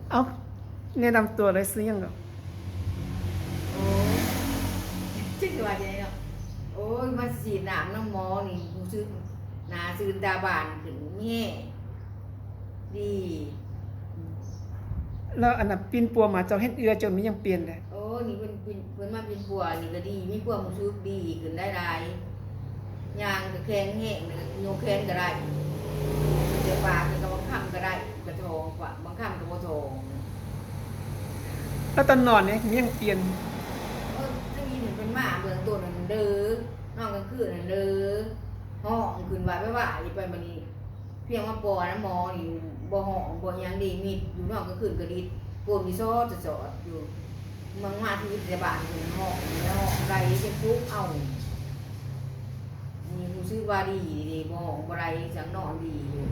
ເອົ້າ ແນະນຳຕົວເລີຍ ຊື່ຫຍັງເນາະ? ໂອ້ຍ ຈັກຊິວ່າຈັ່ງໃດເນາະ. ໂອ້ຍ ມາສີດນ້ຳນຳໝໍນີ້ ຮູ້ສຶກໜ້າຊື່ນຕາບານຂຶ້ນ ມີແຮງ ດີ. ແລ້ວອັນນ່າປິ່ນປົວມາ ເຈົ້າເຫັນເອື້ອເຈົ້າມີຫຍັງປ່ຽນແດ່? ໂອ້ ນີ້ເພິ່ນ ເພິ່ນ ເພິ່ນມາປິ່ນປົວນີ້ກໍດີ ມີຄວາມຮູ້ສຶກດີຂຶ້ນຫຼາຍໆ ຍ່າງກໍແຂງແຮງ ຍົກແຂນກໍໄດ້ ເສຍປາກກໍບາງຄຳກໍໄດ້ ກະທ້ອງ ບາງຄຳກໍບໍ່ທ້ອງ. ແລ້ວຕອນນອນນີ້ມີຫຍັງປ່ຽນ? ເອີ ທາງນີ້ເພິ່ນມາເບື້ອງຕົ້ນນັ້ນເດີ ນອນກາງຄືນນັ້ນເດີ ຮ້ອງຂຶ້ນວ່າໄປວ່າຢູ່ໄປ ບາດນີ້ພຽງມາປ້ອນນຳໝໍນີ້ ບໍ່ຮ້ອງບໍ່ຫຍັງເດ້ ມິດຢູ່ ນອນກາງຄືນກະດິດ ໂກນມີຊອດສະຊອດຢູ່. ມັນມາທີ່ວິທະຍາບານເພິ່ນຮ້ອງ ແລ້ວຮ້ອງໄດ້ເຈັບປຸກເອົາ ນີ້ຮູ້ສຶກວ່າດີເດ້ ບໍ່ຮ້ອງບໍ່ໄດ້ ຈັ່ງນອນດີຢູ່.